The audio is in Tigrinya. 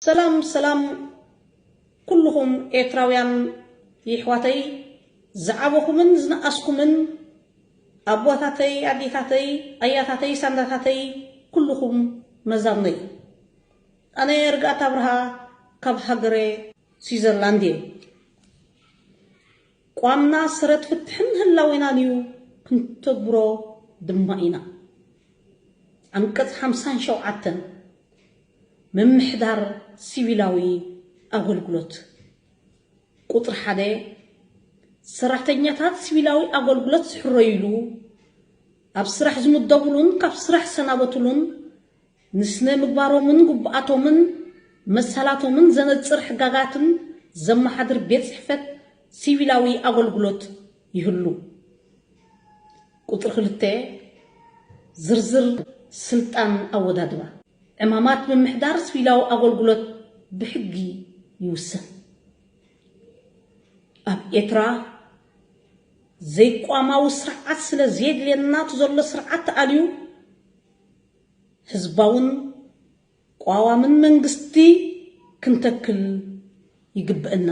ሰላም ሰላም ኩልኹም ኤርትራውያን ይሕዋተይ፣ ዝዓበኹምን ዝነኣስኩምን ኣቦታተይ፣ ኣዴታተይ፣ ኣያታተይ፣ ሳንዳታተይ፣ ኩልኹም መዛምነይ። ኣነ ርግኣት ኣብርሃ ካብ ሃገረ ስዊዘርላንድ እየ። ቋምና ሰረት ፍትሕን ህላዌናን እዩ፣ ክንተግብሮ ድማ ኢና። ዓንቀጽ ሓምሳን ሸውዓተን፣ ምምሕዳር ሲቪላዊ ኣገልግሎት። ቁጽሪ ሓደ፣ ሰራሕተኛታት ሲቪላዊ ኣገልግሎት ዝሕረዩሉ፣ ኣብ ስራሕ ዝምደቡሉን ካብ ስራሕ ዝሰናበቱሉን፣ ንስነ ምግባሮምን ግቡኣቶምን መሰላቶምን ዘነጽር ሕጋጋትን ዘመሓድር ቤት ጽሕፈት ሲቪላዊ ኣገልግሎት ይህሉ። ቁጽሪ ክልተ፣ ዝርዝር ስልጣን ኣወዳድባ። ዕማማት ምምሕዳር ሲቪላዊ ኣገልግሎት ብሕጊ ይውሰን። ኣብ ኤርትራ ዘይቋማዊ ስርዓት ስለ ዘየድልየና፣ እቲ ዘሎ ስርዓት ተኣልዩ ህዝባውን ቋዋምን መንግስቲ ክንተክል ይግብእና።